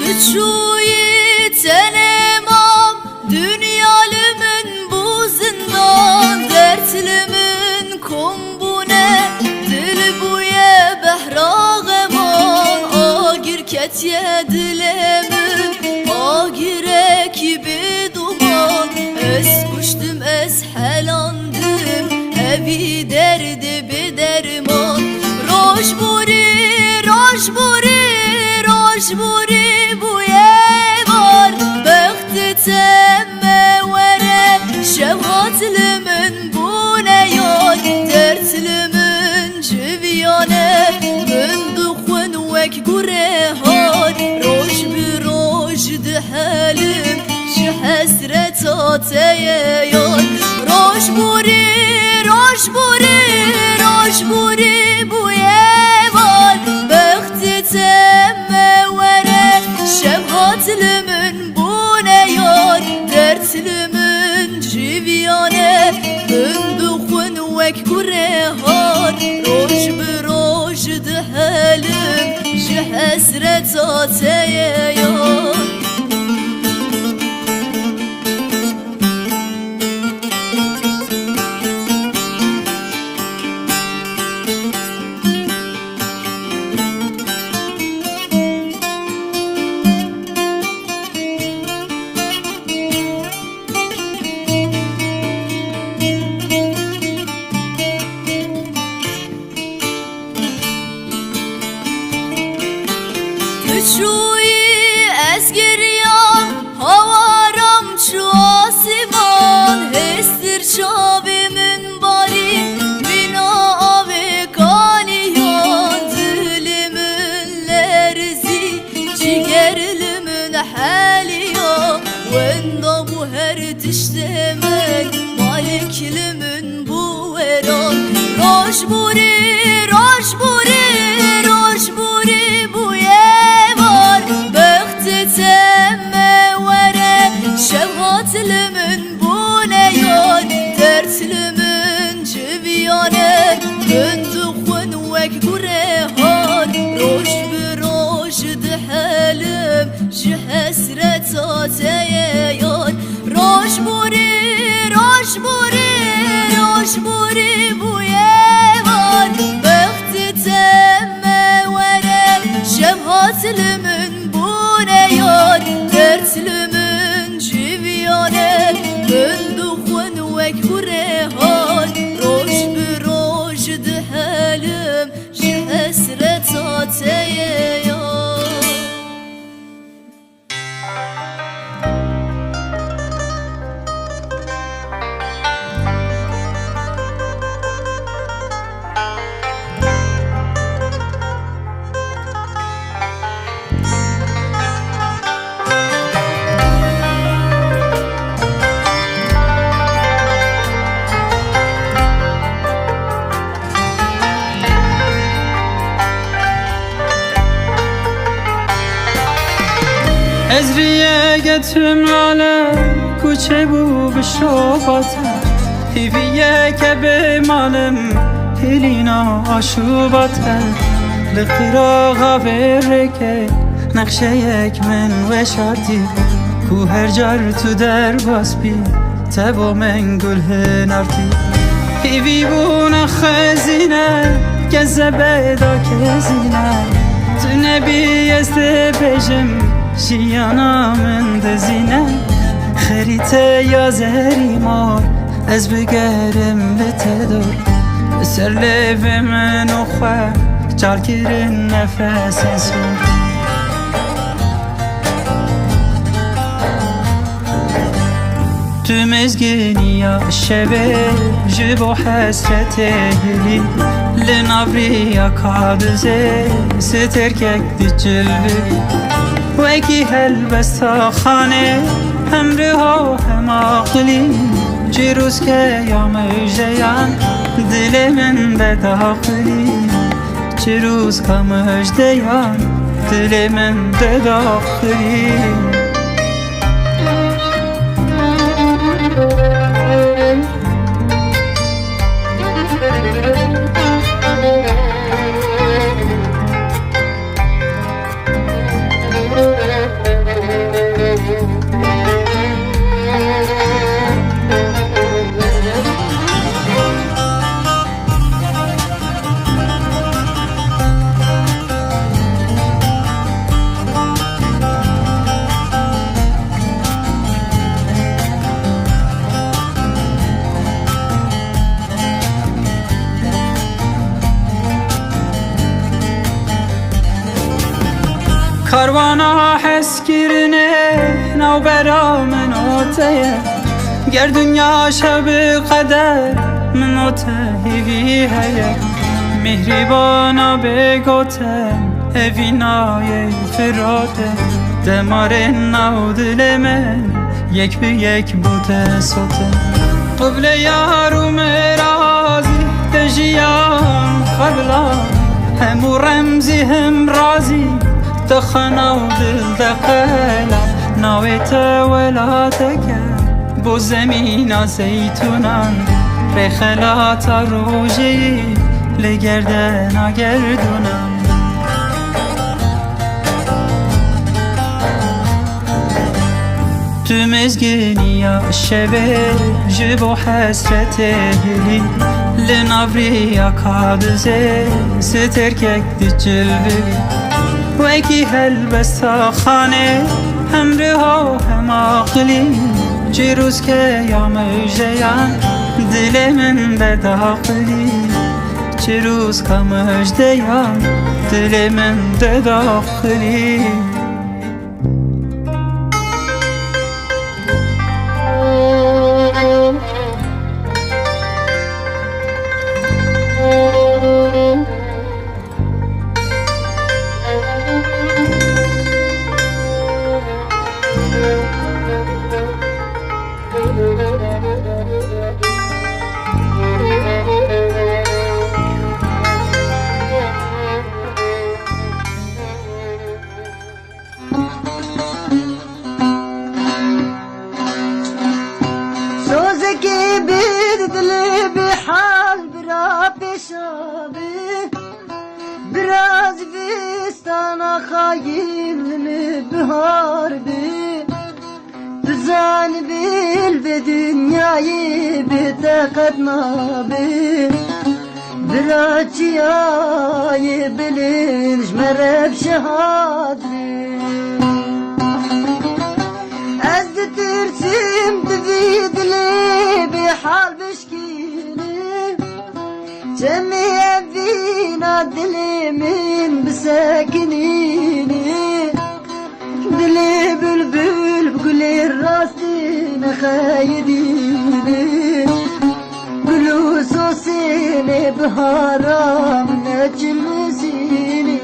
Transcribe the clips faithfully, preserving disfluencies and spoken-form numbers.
Tu çûyî tenê mam, dinya li min bû zindan, dert li min kom bûne, dil bûye behra xeman, agir ketiye dilê min, agirekî bêduman, ez kuştim, ez helandim, evî derdê bêderman. Roj borî, roj borî, roj borî bûye mar, bextê te me were, şev hat li min bûne yar, dert li min civiyane, min dixwin wek gurê har, roj bi roj dihelim, ji hesreta te ye yar. Roj borî, roj borî, roj borî bûye mar, bextê te me were, şev hat li min bûne yar, dert li min civiyane, min dixwin wek gurê har, roj bi roj dihelim, ji hesreta te ye yar. Tu çûyî ez giriyam, hawaram çû asîman, hêstir çavê min barî, mîna avê kaniyan, dilê min lerzî, cîger li min heliya, wenda bû her tiştê min, malik li min bû weran. Roj borî, roj borî, roj borî bûye mar, bextê te me were, şev hat li min bûne yar, dert li min civiyane, min dixwin wek gurê har, roj bi roj dihelim, ji hesreta te ye yar. Roj borî, roj borî, roj borî bûye mar, bextê te me were, şev hat li min bûne yar, dert li min civiyane, min dixwin wek gurê har, roj bi roj dihelim, ji hesreta te ye yar. Ez riyeke tim alem kuçe bû bi şobat. Hîviyeke bê malim hêlîna aşubat. Li qiraxa vê rêkê nexşeyek min weşartî, ku her car tu derbas bî, te bo min gul hinartî. Hîvîbûna xezîne, kezebeda kezîne. Tu nebî ez dibêjim, jiyana min dizîne. Xerîte ya zerî mar, ez bigerim bi te dor. Li ser lêvê min û xwe çal kirin nefesên sor. Tu mizgîniya şevê ji bo hesretê hilî, Li nav riya kadizê stêrkek dicilvî. Wekî helbesta xanê hem riha hem aqilî. Çîrûskeya mijdeyan dilê min de daxilî. Çîrûska mijdeyan dilê min de daxilî. Karwana hezkirinê navbera min û te ye. Ger dinya şebi qeder min û te hêvî heye. Mihrîbana bêgotin evînayê firode. Demarên nav dilê min yek bi yek bûte sotin. Qibleya rû mirazî te jiyan xebla. Hemû remzî him razî te xwe nav dil de qela. Navê te welateke bo zemîna zeytûnan. Rêxelata rojê li gerdena gerdûnan. Tu mizgîniya şevê ji bo hesretê hilî. Li nav riya kadizê stêrkek dicilvî. Wekî helbesta xanê hem riha hem aqilî. Çîrûskeya mijdeyan dilê min de daxilî. Çîrûska mijdeyan dilê min de daxilî. Sozekê bid dilê bi hal bira pêşa bi. Bira zivistana xayîn li mi bihar bi. Tu zanibî li vê dinyayê bi te qet nabe. Bira çiyayê bilind ji me re bi şehat be. Ez ditirsim tu vî dilê bêhal bişkînî. Çemê evîna dilê min bisekinînî. Dilê bilbil bi gulê rastî nexeyidînî. Gul û sosênê bihara min neçilmizînî.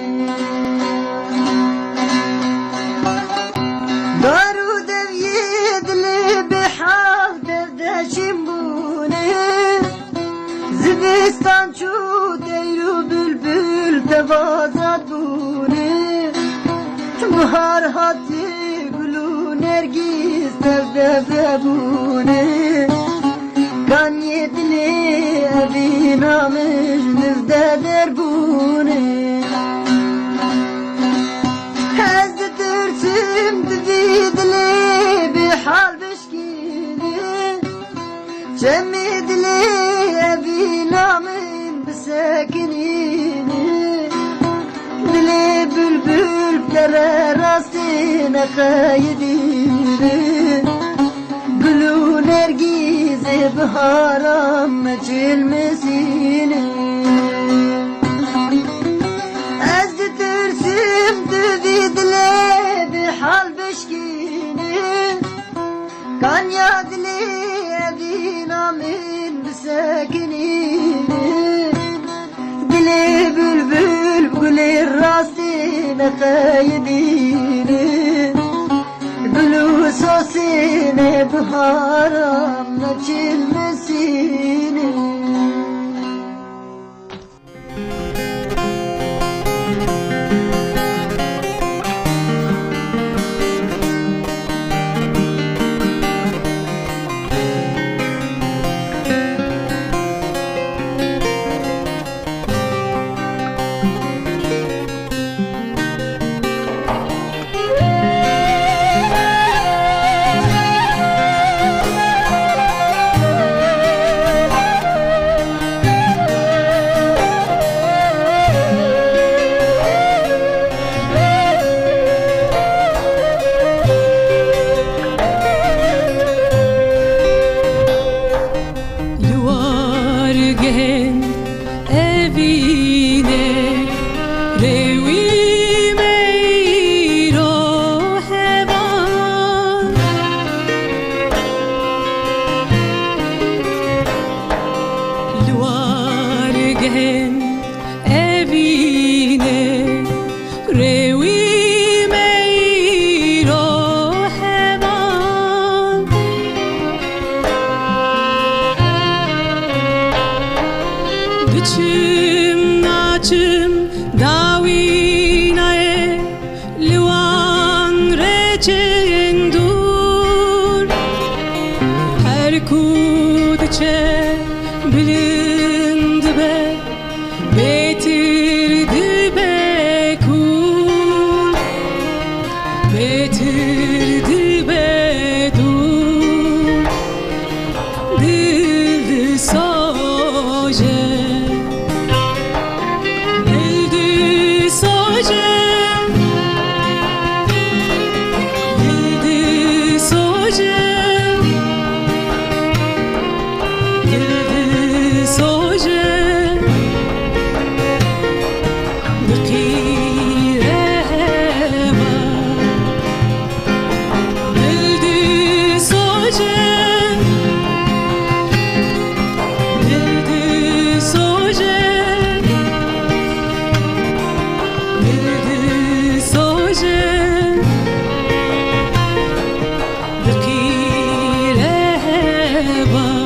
Dar û devyê dilê bêhal devdeşîn bûne. Zivistan çû teyr û bilbil devazat bûne. Bihar hatî gul û nergîz tevdeve bûne. Kaniyê dilê evîna min ji niv de derbûne. Ez ditirsim tu vî dilê bêhal bişkînî. Çemê dilê evîna min bisekinînî. Dilê bilbil bi te re rastî nexeyidînî. Gul û nergîzê bihara me çilmizînî. Ez ditirsim tu vî dilê bêhal bişkînî. Kanya dilê evîna min bisekinî. Qey dînin, gul û sasînê biharan neçilmesînin. Li wargehên evînê rê wî me îro hevan. Li wargehên evînê rê wî me îro hevan. Diçim naçim dawî nayê li wan rêçên dûr. Her ku diçe bilind dibe, bêtir dibe kûr, bêtir dibe dûr. Dil disoce, dil disoce, dil disoce, dil disoce. Diqîre heval. Dil disoce, dil disoce, dil disoce, diqîre heval.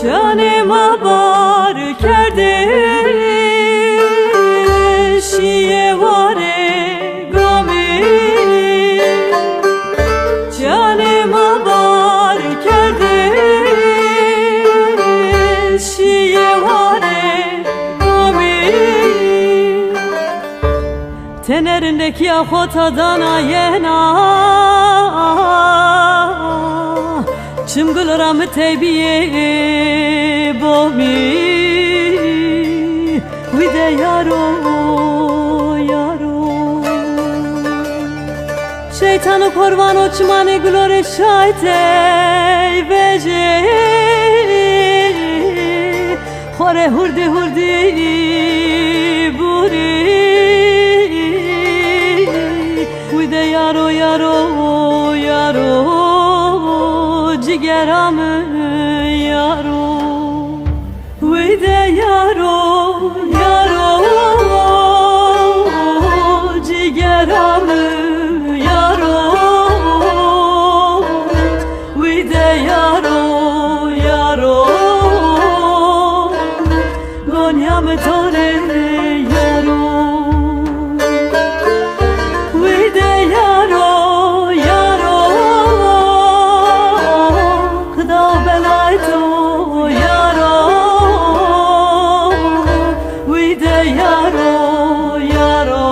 Canê me bar kerdê, şiyê warê gamê. Canê me bar kerdê, şiyê warê gamê. Tenê rindekiya xwe ta dana yena, çim gul ra min teybiyê bomî, wî de yaro, yaro. Şeytan û korvan û çimanê gulorê şaytey vejê. Xwarê hurdî hurdî bûrî, wî de yaro, yaro, yaro, cigera min yaro. Wî de yaro, yaro, cigera min yaro. Wî de yaro, yaro, gonya min tore yaro. Wî de yaro, yaro, qida belay to yaro. Wî de yaro, yaro,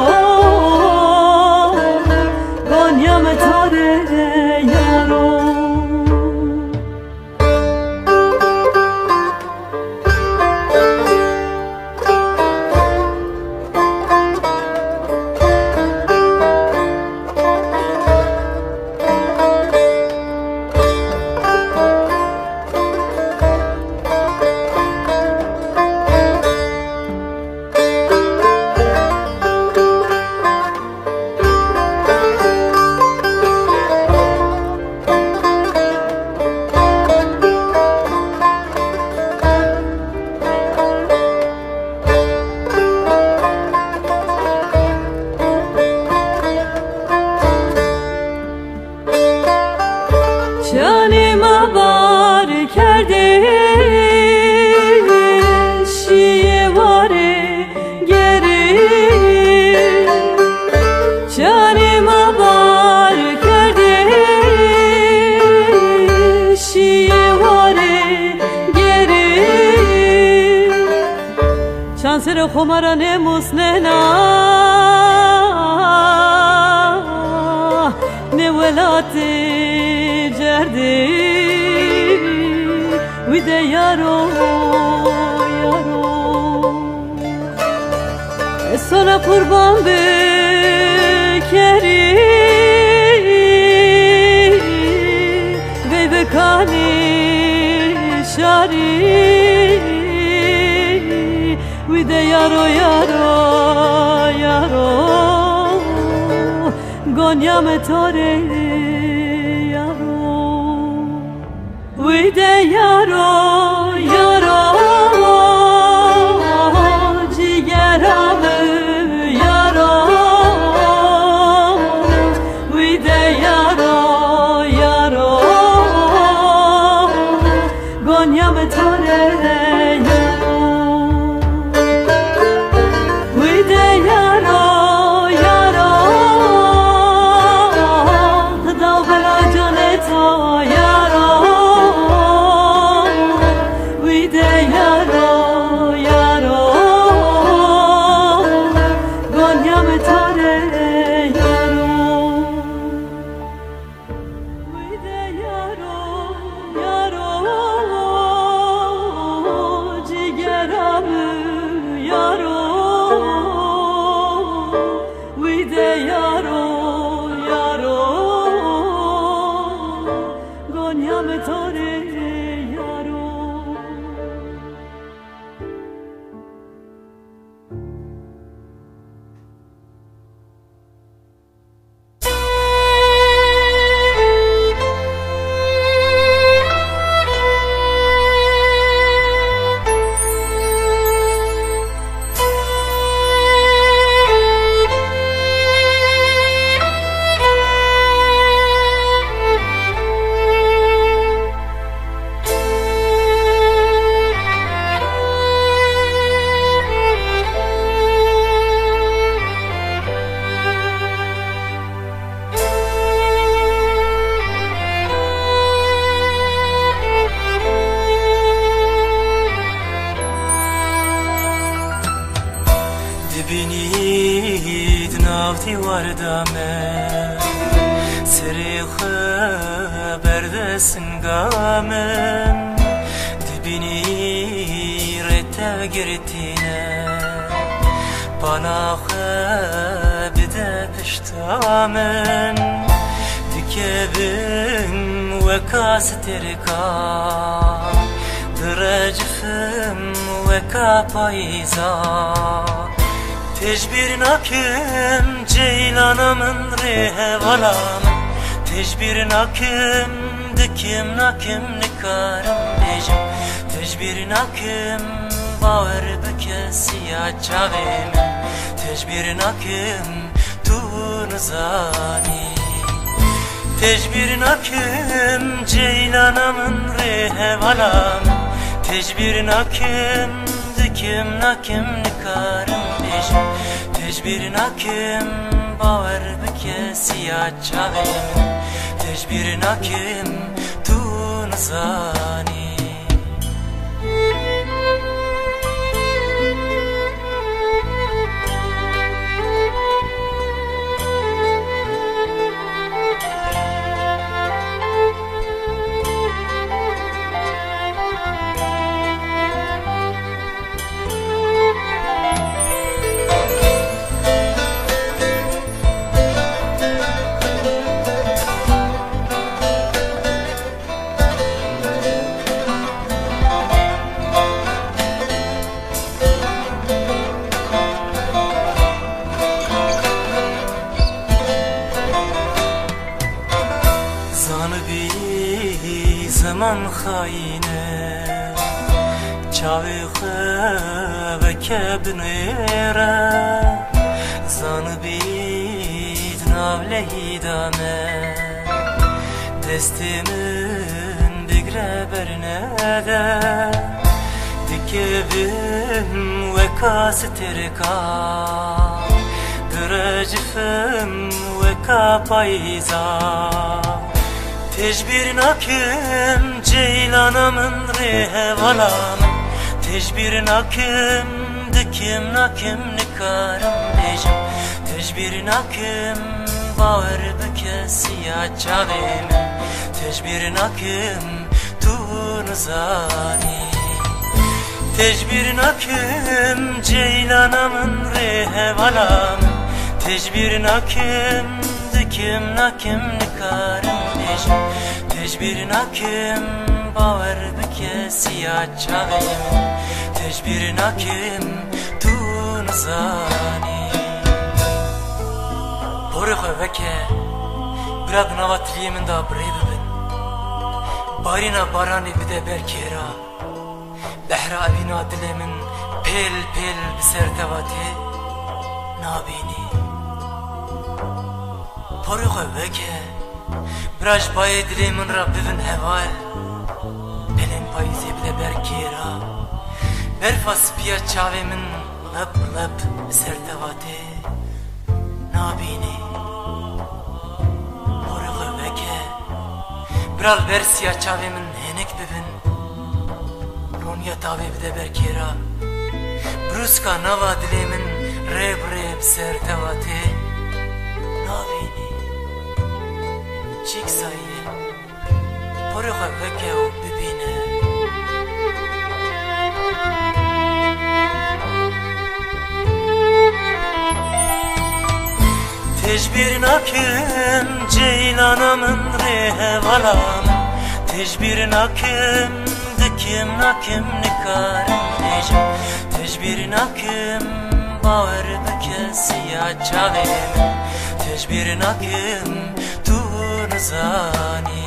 gonya min tore yaro. Çanê me bar kerdê, şiyê warê gerê. Çanê me bar kerdê, şiyê warê gerê. Çanserê xwe me re nêmusnena, ne welatê cerdê, wî de yaro, yaro. Ez sana qurban be kerî, veyvekanê şarî. Wî de yaro, yaro, yaro, gonya me tore yaro. Wî de yaro, yaro, cîgera me yaro. Wî de yaro, yaro, gonya me tore yaro. Wî de yaro, yaro, qida bela canê to yaro. Siwar da me, serê xwe berde singa min, dibînî rê tev girtîne, pala xwe bide pişta min, dikevim weka stêrka, direcifim weka payîza. Tê ji bîr nakim ceylana min, rê hevala min. Tê ji bîr nakim, dikim nakim, nikarim bêjim. Tê ji bîr nakim, bawer bike siya çavê min. Tê ji bîr nakim, tu nizanî. Tê ji bîr nakim ceylana min, rê hevala min. Tê ji bîr nakim, dikim nakim, nikarim bêjim. Tê ji bîr nakim, bawer bike siya çavê min. Tê ji bîr nakim, tu nizanî. Zanibî zeman xayîn e, çavê xwe veke binêre. Zanibî di nav lehî de me, destê min bigre bernede. Dikevim weka stêrka, direcifim weka payîza. Tê ji bîr nakim ceylana min, rê hevala min. Tê ji bîr nakim, dikim nakim, nikarim bêjim. Tê ji bîr nakim, bawer bike siya çavê min. Tê ji bîr nakim, tu nizanî. Tê ji bîr nakim ceylana min, rê hevala min. Tê ji bîr nakim, dikim nakim, nikarim bêjim. Tê ji bîr nakim, bawer bike siya çavê min. Tê ji bîr nakim, tu nizanî. Porê xwe veke, bira di nava tiliyê min de bi rê bibin. Barîna baranê bide ber kêra. Behra evîna dilê min pêl pêl bi ser te va tê, nabînî. Porê xwe veke, bira ji bayê dilê min re bibin heval. Pelên payîzê bide ber kêra. Berfa spiya çavê min lip lip bi ser te va tê, nabînî. Porê xwe veke, bira li ber siya çavê min henik bibin. Roniya tavê bide ber kêra. Brûska nava dilê min rê bi rê bi ser te va tê, nabînî. Çîk sayî ye. Porê xwe veke û bibîne. Tê ji bîr nakim ceylana min, rê hevala min. Tê ji bîr nakim, dikim nakim, nikarim bêjim. Tê ji bîr nakim, bawer bike siya çavê min. Tê ji bîr nakim, tu nizanî.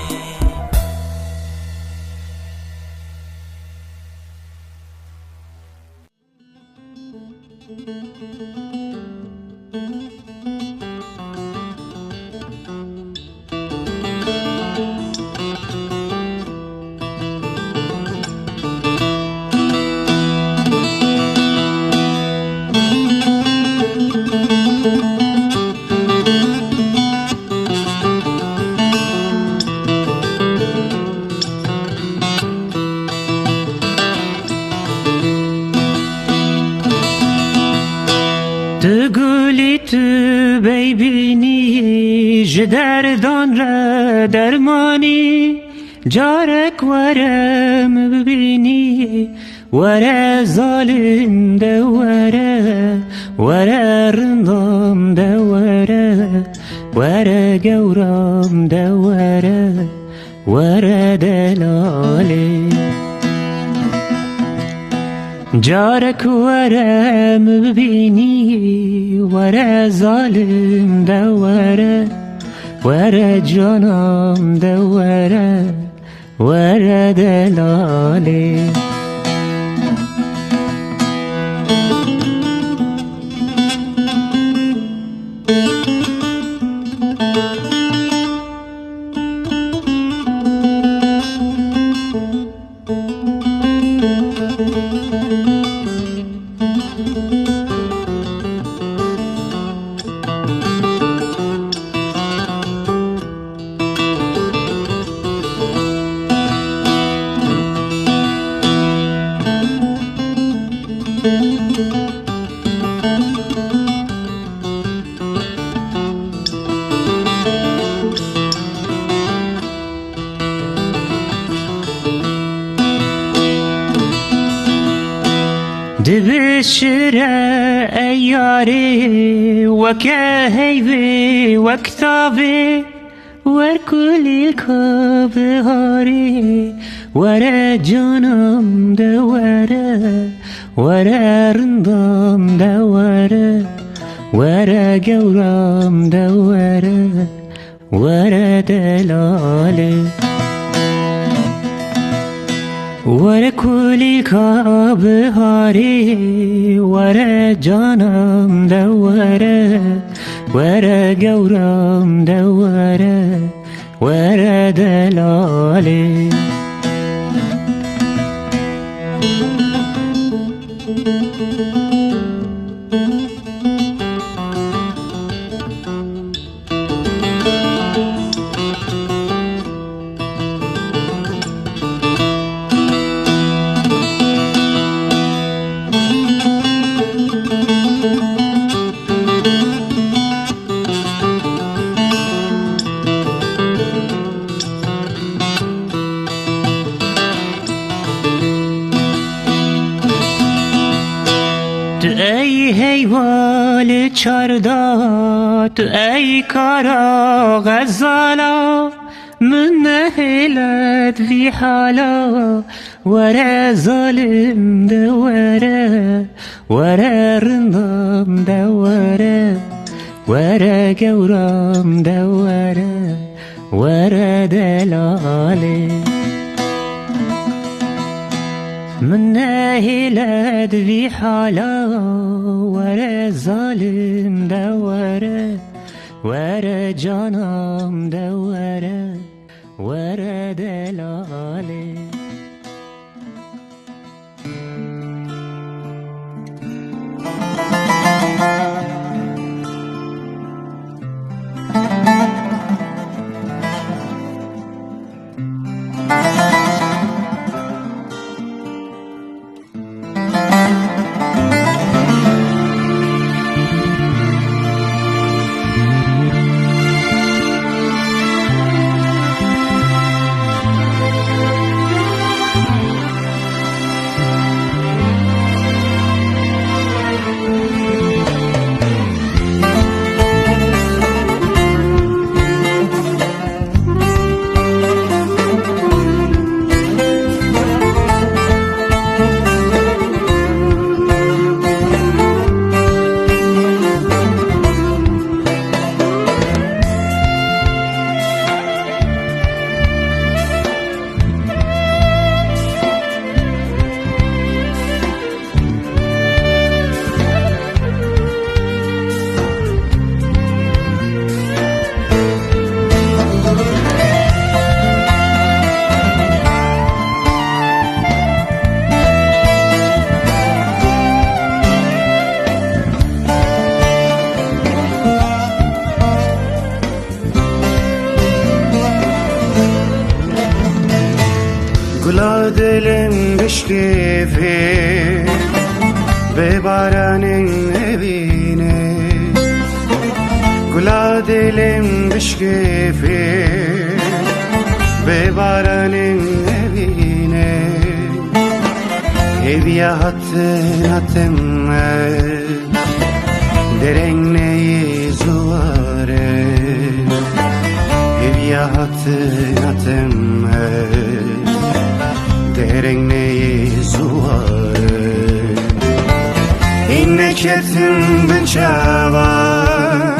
Tu gulî, tu Vey bînî ji derdan re dermanî, carek were min bibînî, were zalim de were, were rindam de were, were gewram de were. Were delalê. Carek were min bibînî, were zalim de were, were canam de were, were delalê. Dibişire ey yarê, weke heyvê, wek tavê, wer kulîlka biharê, were canam de were, were rindam de were, were gewram de were, were delalê. Were kulîlka biharê, were canam de were, were gewram de were, were delalê. Tu ey heyva li çar da, tu ey kara xezala, min nehêlet vî hala. Were zalim de were, were rindam de were, were gewram de were, were delalê. Min nehêlet vî hala, were zalim de were, were canam de were, were delalê. Gula dilim bişkêfê, bê baranên evînê. Lêm bişkêfê, bê baranên evîne, hêviya hatina te me, dereng neyê ziware, hêviya hatina te me, dereng neyê ziware. Hîn neketim bin çavan,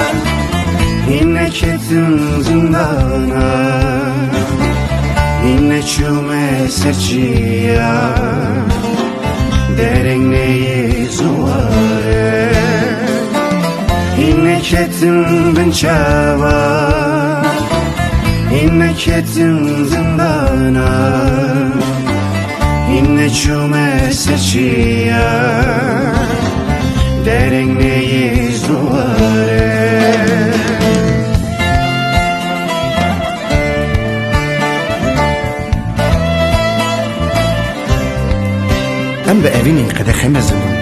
hîn neketim zindana, hîn neçûme ser çiya, dereng neyê ziware. Hîn neketim bin çavan, hîn neketim zindana, hîn neçûme ser çiya, dereng neyê ziware. Em bi evînên qedexe mezin bûn.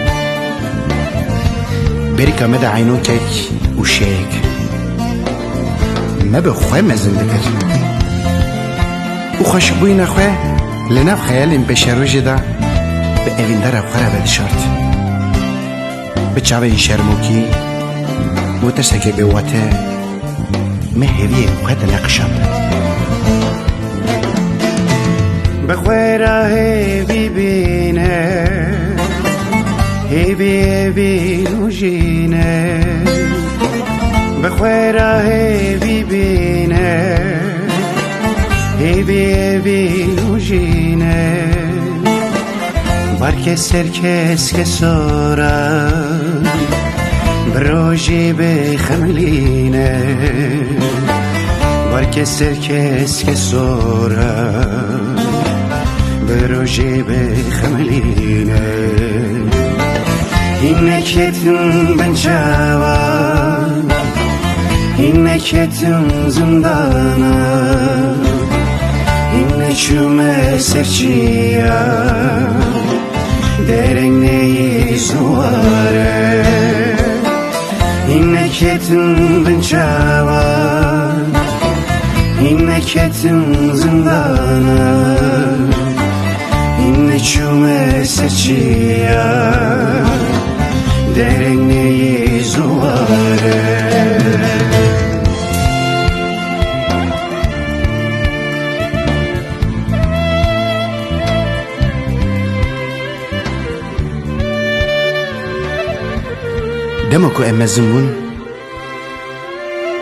Berîka me de eynokek û şêyek me bi xwe mezin dikir û xweşikbûyîna xwe li nav xeyalên pêşerojê de bi evîndara xwe re vedişart. Bi çavên şermokî û tirsekê bêwate me hêviyên xwe dineqişand. Bi xwe re hêvî bîne, hêvî hêvî nûjîne. Bi xwe re hêvî bîne, hêvî hêvî nûjîne. Barke ser keske sora, bi rojê bi xemilîne. Barke ser keske sora, bi rojê bi xemilîne. Hîn neketim bin çavan, hîn neketim zindana, hîn neçûme ser çiya, dereng neyê ziware. Hîn neketim bin çavan, hîn neketim zindana, hîn neçûme ser çiya, dereng neyê ziware. Dema ku em mezin bûn,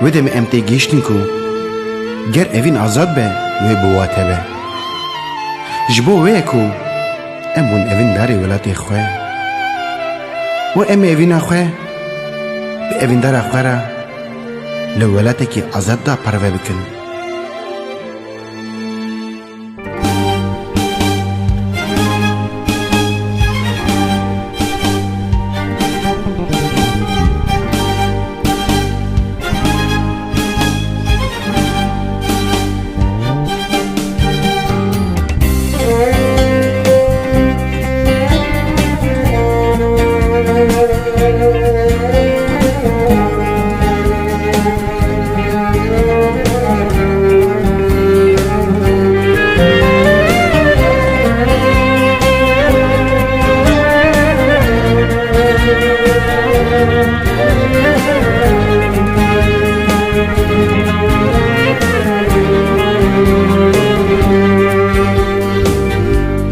wê demê em têgihîştin ku ger evîn azad be, wê bi wate be. Ji bo wê ye ku em bûn evîndarê welatê xwe û em ê evîna xwe bi evîndara xwe re li welatekî azad de parve bikin.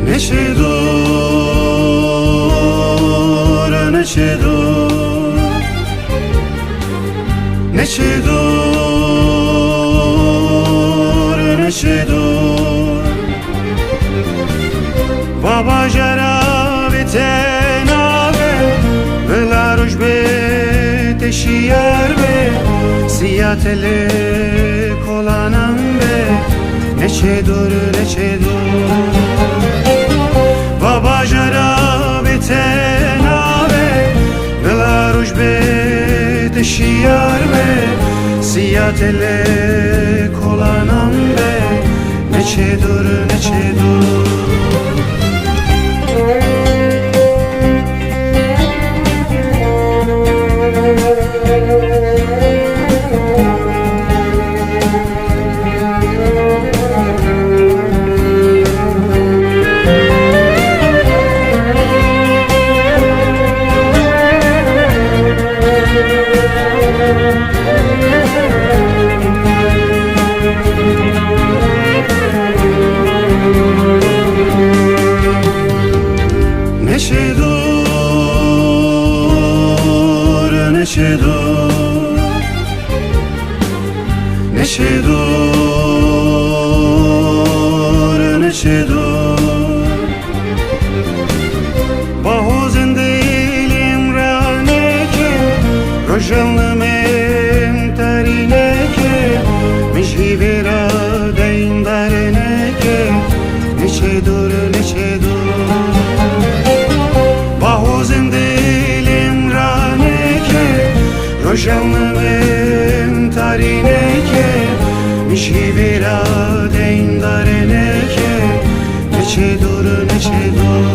Neçe dûr, neçe dûr. Neçe dûr, neçe dûr. Va bajara vê te nabe, vila roj be te şiyar be, siya te li kolanan be. Neçe dûr, neçe dûr. Va bajara vê te nabe, vila roj be te şiyar be, siya te li kolanan be. Neçe dûr, neçe dûr. Neçe dûr, neçe dûr, neçe dûr. Bahozên dilê min raneke, rojan li min tarî neke, min ji vê re deyndar neke, neçe dûr, neçe dûr. Bahozên dilê min raneke, rojan li min tarî neke, min ji vê re deyndar neke, neçe dûr, neçe dûr.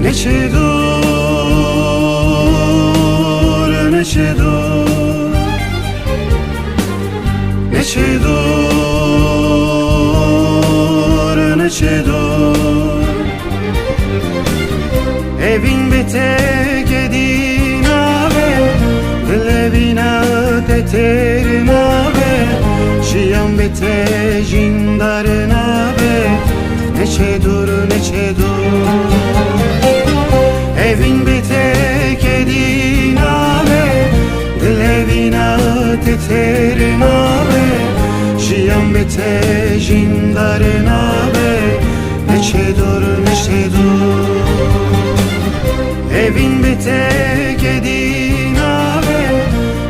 Neçe dûr, neçe dûr. Neçe dûr, neçe dûr. Evîn bi te kedî nabe, dilê vîna te têr nabe, jiyan bi te jîndar nabe. Neçe dûr, neçe dûr. Evîn bi te kedî nabe, dilê vîna te têr nabe, jiyan bi te jîndar nabe. Neçe dûr, neçe dûr. Evîn bi te kedî nabe,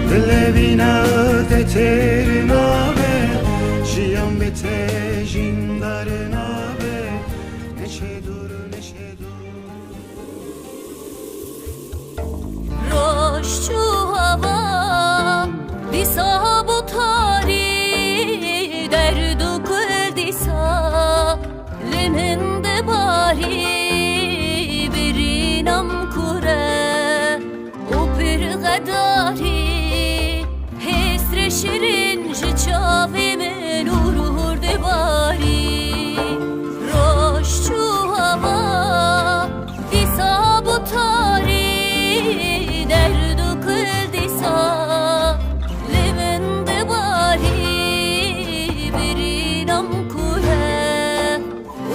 dilê vîna te têr nabe, jiyan bi te jîndar nabe. Neçe dûr, neçe dûr. Roj çû hava, dîsa bû tarî, derd û kul dîsa li min dibarî, birîna min kure û pir xedarî, hêsrê şirîn ji çavê min hûr hûr dibarî. Roj çû hava, dîsa bû tarî, derd û kul dîsa li min dibarî, birîna min kure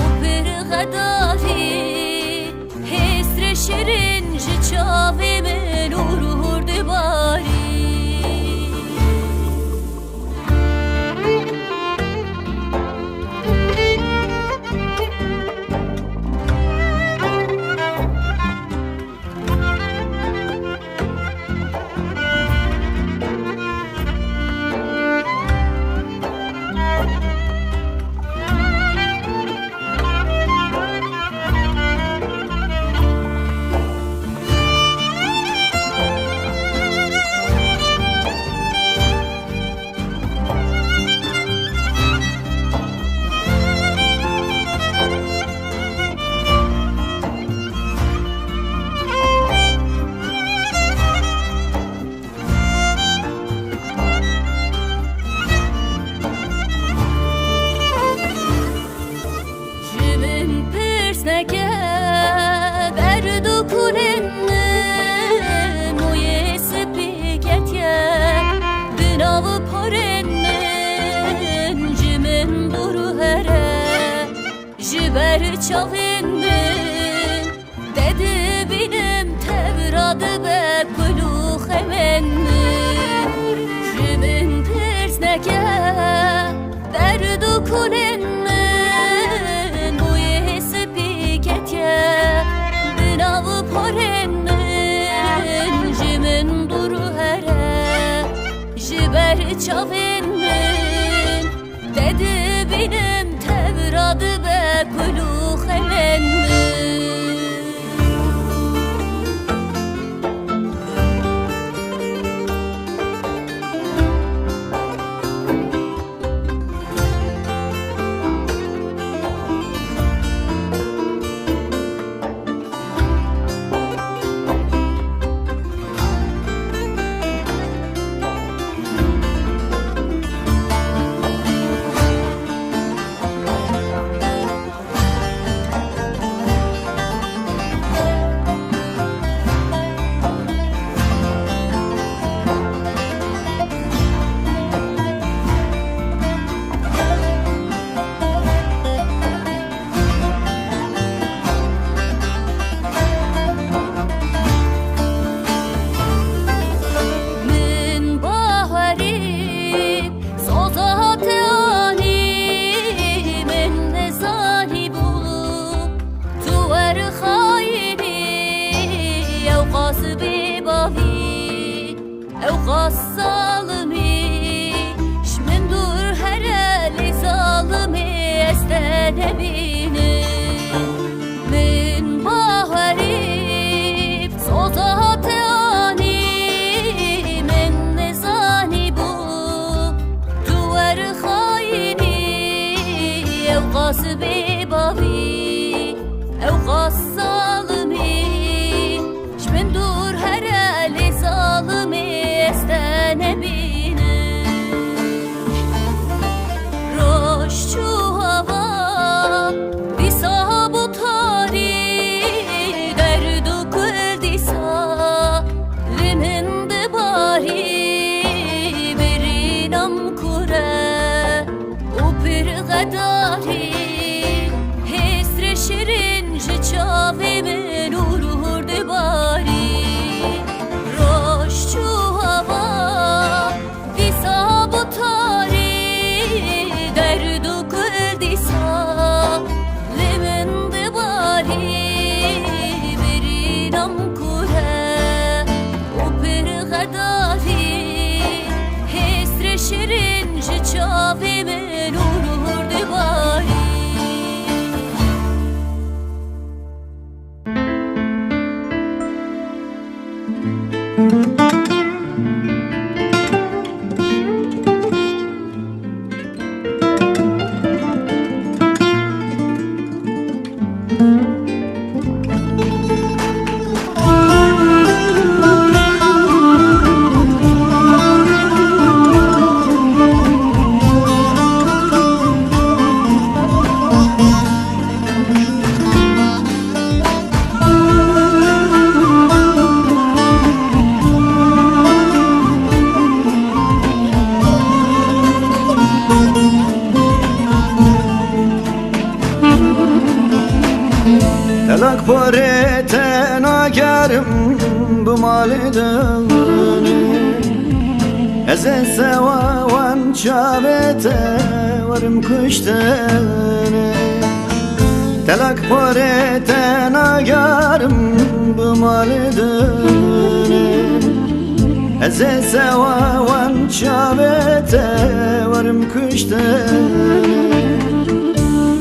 û pir xedarî, hêsrê şirîn ji çavê min hûr hûr dibarî. Ji min pirs neke, derd û kulên min, mûyê spî ketiye di nav porên min, ji min dûr here. Ji ber çavên min te dibînim, tevra dibe kul û xemên min. Ji min pirs neke, derd û kulên min, mûyê spî ketiye di nav porên min, ji min dûr here. Ji ber çavên min te dibînim, tevra dibe kul û xemên min. Ew qas zalimî, ji min dûr here, lê zalimê ez te nebînim. Min bawerî bi soza te anî, min nizanîbû tu wer xayînî, ew qas bêbavî, ew qas zalimî. Ji min dûr here, lê zalimê ez te nebînim. Roj çû hava, dîsa bû tarî, derd û kul dîsa li min dibarî, birîna min kure û pir xedarî, hêsrê şirîn ji çavê min hûr hûr dibarî. Roj çû hava, dîsa bû tarî, derd û kul dîsa li min dibarî, birîna min kure û pir xedarî, hêsrê şirîn ji çavê min hûr hûr dibarî. Telak porê te nagerim bi malê dinê. Ez ê sewa wan çavê te werim kuştinê. Telak porê te nagerim bi malê dinê. Ez ê sewa wan çavê te werim kuştinê.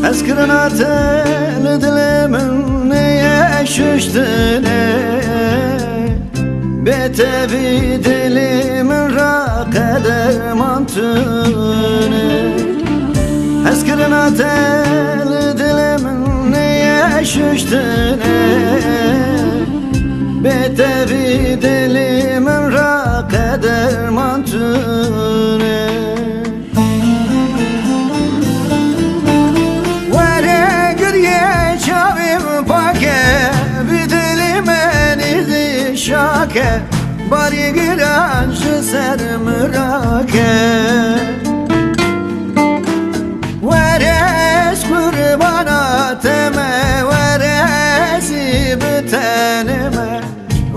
Hezkirina te li dilê min neye şuştinê. Bê te vî dilî min ra qe derman tune. Hezkirina te li dilê min neye şuştine. Bê te vî dilî min ra qe derman tune. Were girye çavê min pake, bi dilê min îzî şake, barî giran ji ser min rake. Were ez qurbana te me, were ez ê bi tenê me.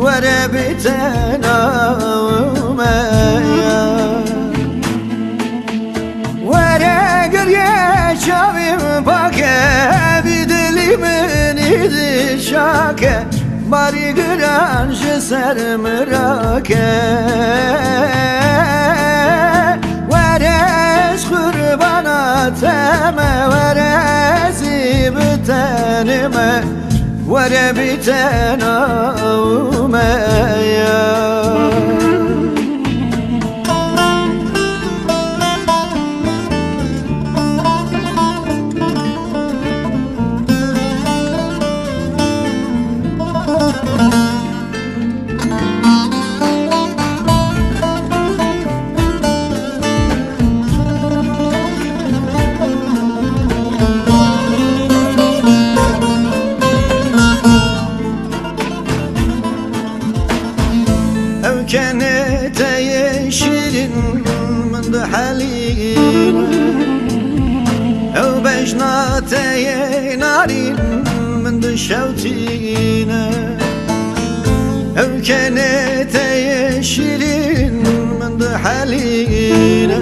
Were bi te navme ya. Were girye çavê min pake, bi dilî min îzî şake, barî giran ji ser min rake. Were ez qurbana te me, were ez ê bi tenê me. Were bi te navme ya. Ew kenê te yê şîrîn min dihelîne. Ew bejna te yê narîn min dişewtîne. Ew kenê te yê şîrîn min dihelîne.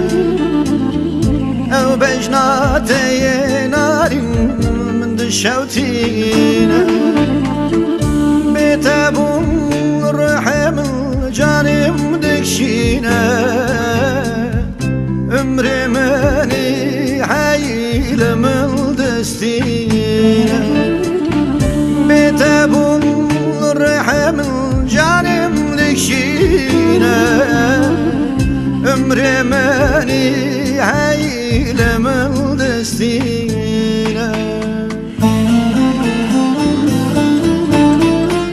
Ew bejna te yê narîn min dişewtîne. Bê te bûn ruhê min, canê min dikşî. Rê menî hey li min distîne.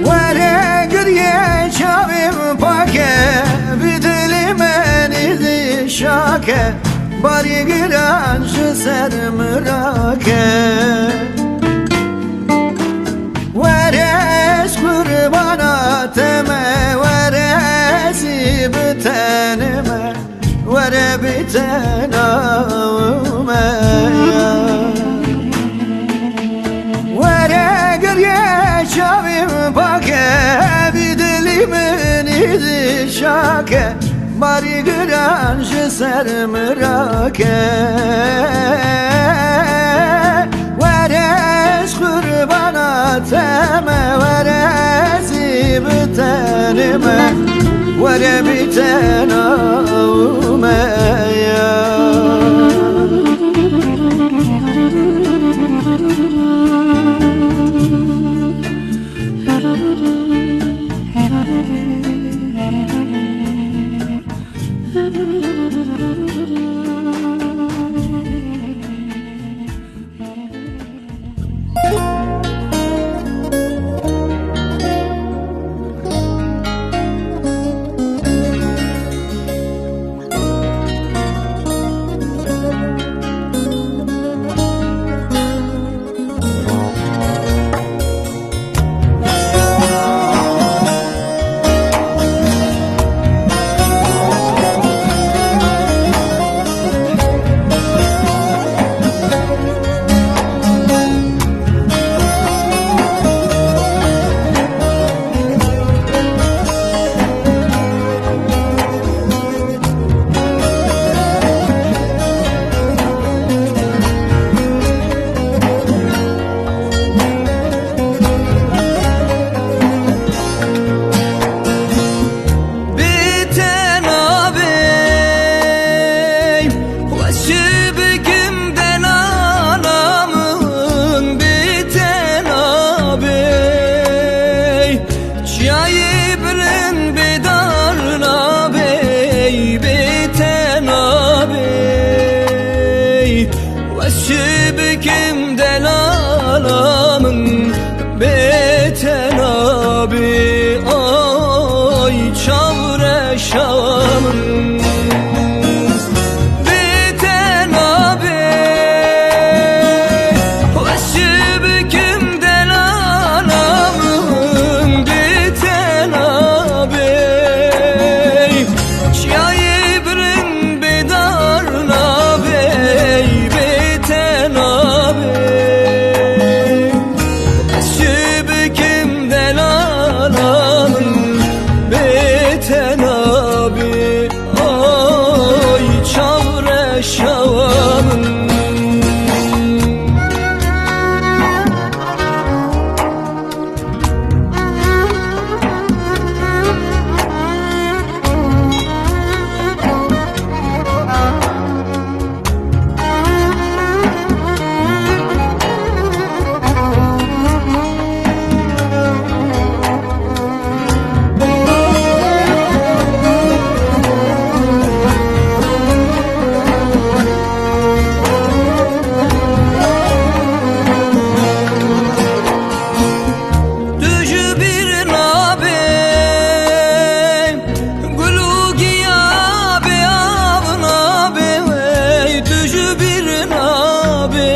Were giriyê çavê min pake, bi dilê menî dişake, barî giran ji ser min rake. Were ez qurbana te me, were ez ê bi te ne me, were bi te ne me. Were giriyê çavê min pake, bi dilê min ê dişake, barî giran ji ser min rake. Were ez qurbana te me, were ez ê bi te ne me, were bi te ne me ya. Bi te nabê, wes çi bikim delala min, bi te nabê. Çiyayê bilind bêdar nabê, bi te nabê. Wes çi bikim delala min, bi te nabê. Ay çavreşa min, bi te nabê. Wes çi bikim delala min, bi te nabê. Çiyayê bilind bêdar nabê, bi te nabê. Ez çi bikim delala min, bi te nabê. Ay çavreşa min. Tu ji bîr nabê, gul û giya bê av nabê wey, tu ji bîr nabê.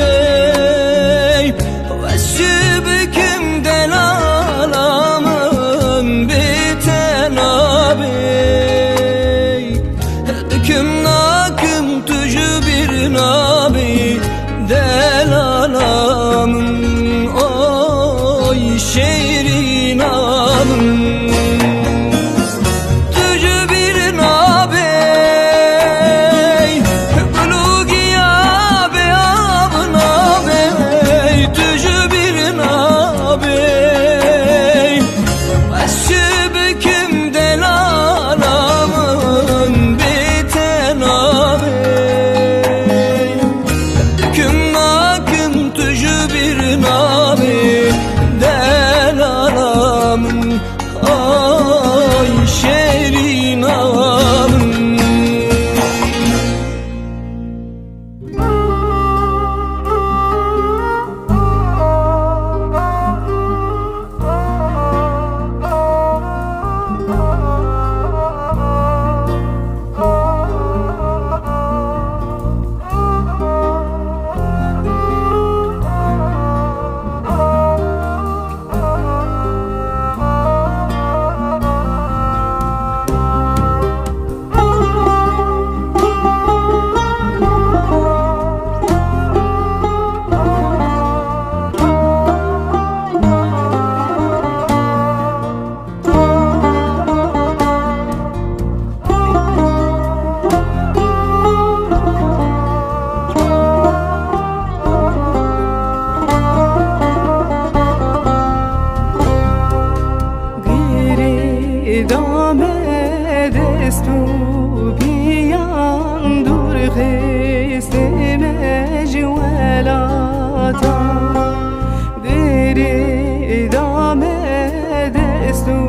Wes çi bikim delala min, bi te nabê. Dikim nakim tu ji bîr nabî, delala min, oy şêrîna min. Tu ji bîr nabê, gul û giya bê av nabê, tu ji bîr nabê. Ez çi bikim delala min, bi te nabê. Dikim nakim tu ji bîr nabê, delala min. Dest û piyan dûr xistime ji welata. Derê da me dest û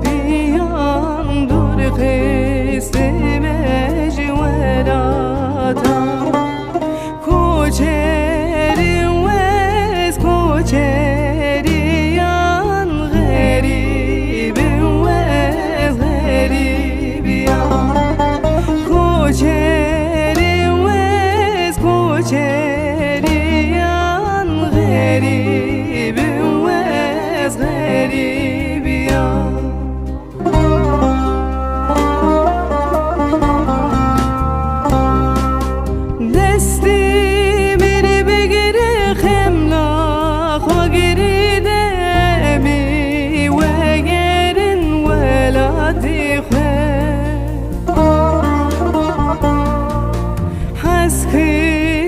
piyan dûr xistime ji welata. Koçerim wez koçeriyan, xerîbim wez xerîbiyan. Koçerim wez koçeriyan, xerîbim wez xerîbiyan. Destê min bigire, xemla xwe giride, em ê wegerin welatê xwe. Hezkirina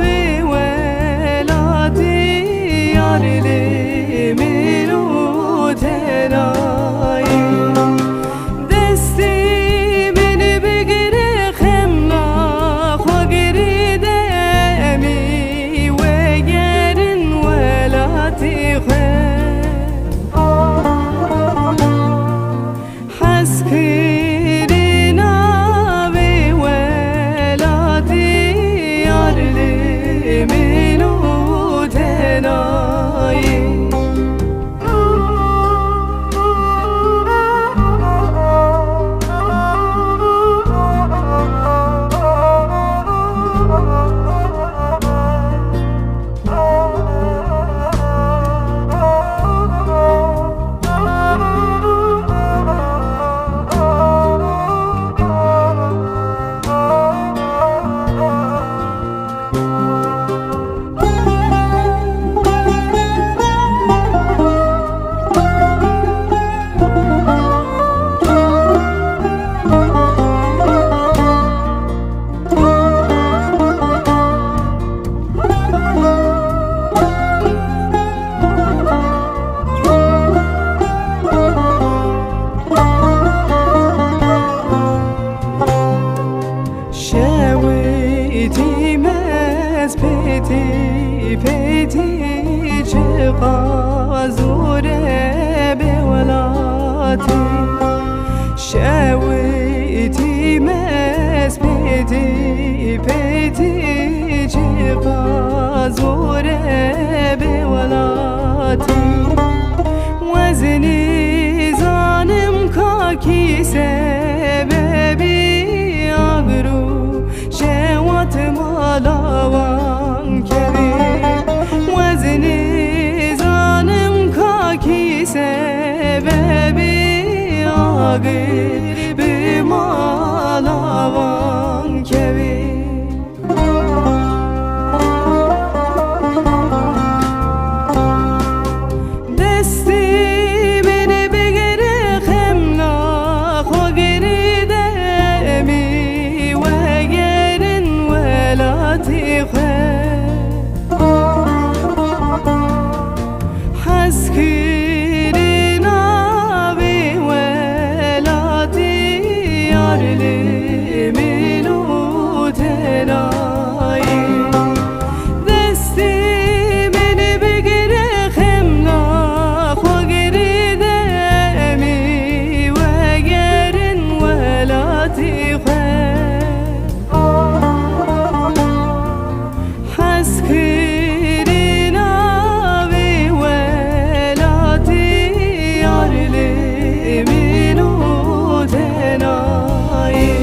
vê welatê yar li min û te nayê. Destê min bigire, xemla xwe giride, em ê wegerin welatê xwe. Hezkirina vê welatê yar li min û te nayê. Şewitî me ez pêtî pêtî, çiqas zor e bê welatî. Şewitî me ez pêtî pêtî, çiqas zor e bê welatî. Ez nizanim ka kî sebebî agir û şewat mala wan kevî. Ez nizanim ka kî sebebî agir bi mala wan kevî. Destê min bigire, xemla xwe giride, em ê wegerin welatê xwe. Hezkirina vê welatî yar li min û te nayê. Destê min bigire, xemla xwe giride, em ê wegerin welatê xwe. Hezkirina vê welatî yar li min û te nayê.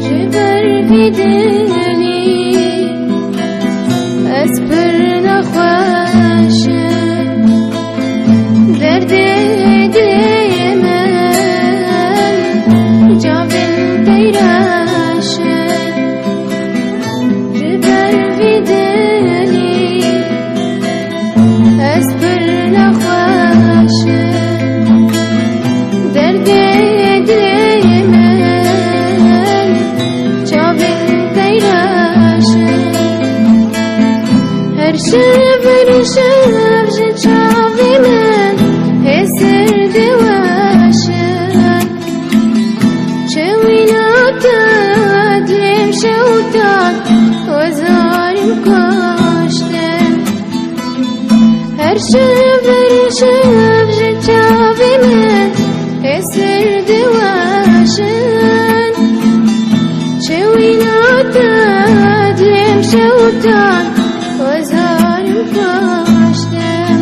Ji ber vî dilî ez pir nexweş im. Derdê dilê min cavên teyreş in. Ji ber vî dilî ez pir Şevir şev ji çavê min hêsir diweşin. Çewîna te dilêm şewtan, we zarîm kuştin. Her şevir şev ji çavê min hêsir diweşin. Çewîna te dilêm şewtan, we zarîm kuştin.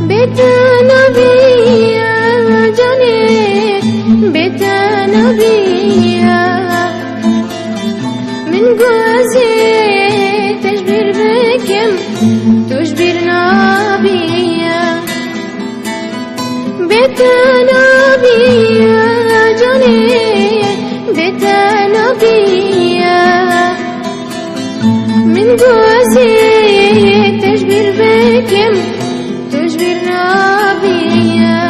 Bê te nabiye canê, bê te nabiye. Min got ez ê te ji bîr bikim, tu ji bîr nabiye. Bê te nabiye canê, bê te nabiye. Min got ez ê te ji bîr bikim, tu ji bîr nabiye.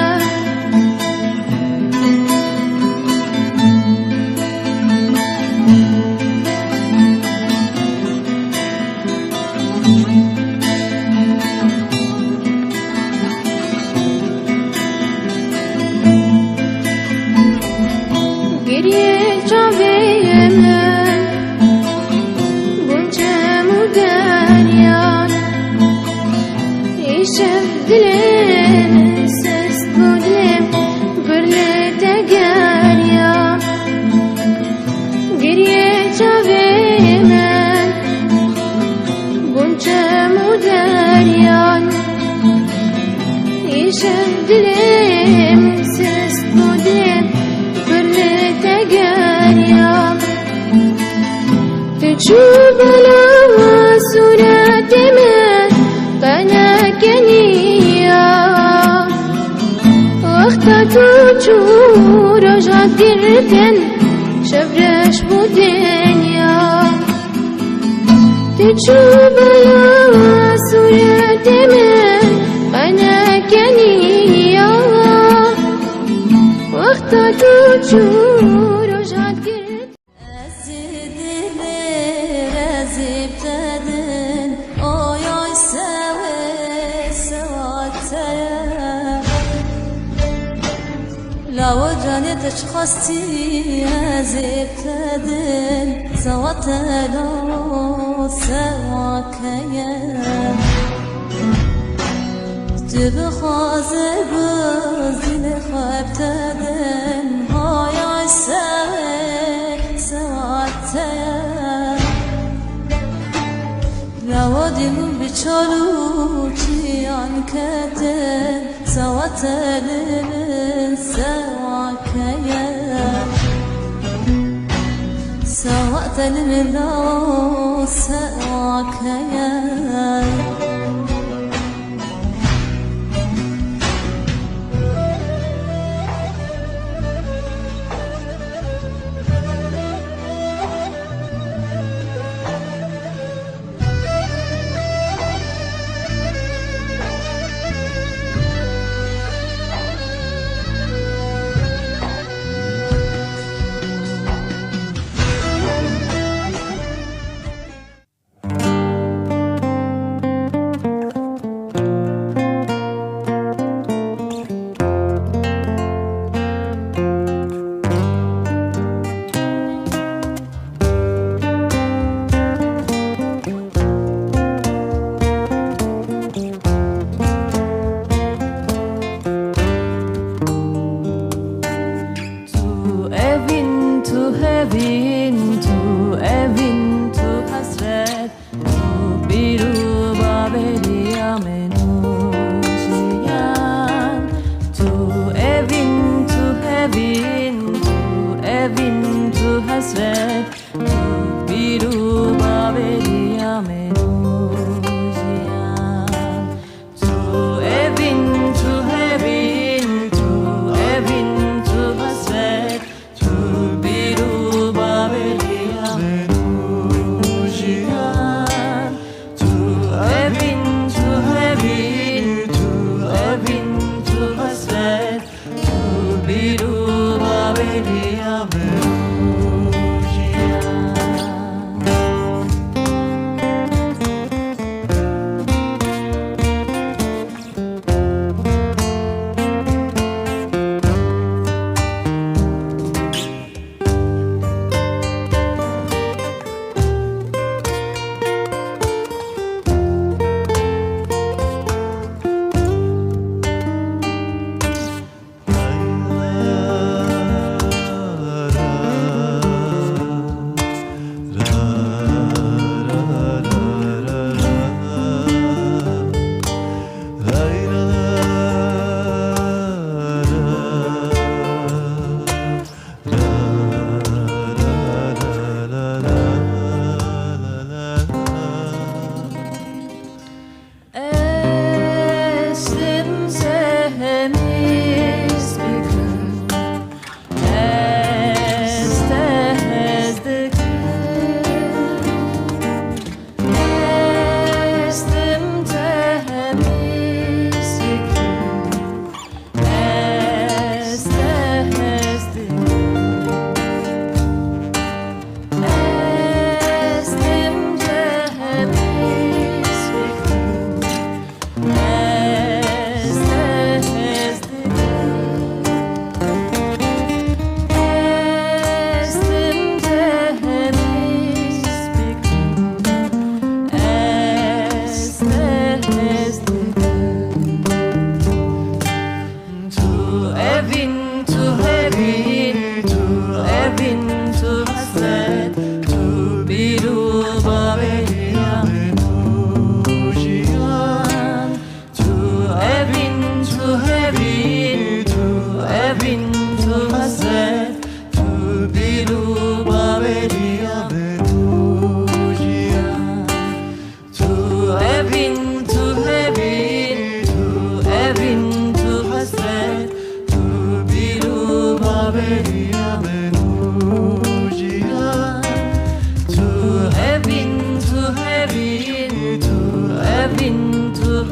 Giriyê çavê min bûn çem û deryan. Îşev dilê min sist bû, dilê min pir li te geriya. Giriyê çavê min bûn çem û deryan. Îşev dilê min sist bû, dilê min pir li te geriya. Tu çû bela sûretê min qenekeniya. Wexta tu çû roj hat girtin, şev reş bû dinya. Tu çû bela sûretê min qenekeniya. Wexta tu çû roj hat girtin. Ez ê dilê rezî bi te din, oy oy sewê sewa te ye. Lawo canê te çi xwestî, ez ê bi te din, sewa te lawo sewa ke ye. Tu bixwaze biz dilê xwe bi te din, hay ay sewê sewa te ye. Lawa dî min bi çar û çiyan ketin, sewa te li min sewa ke ye. Sewa te li min lawa sewa ke ye.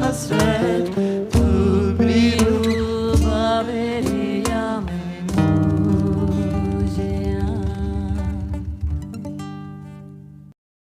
hesret.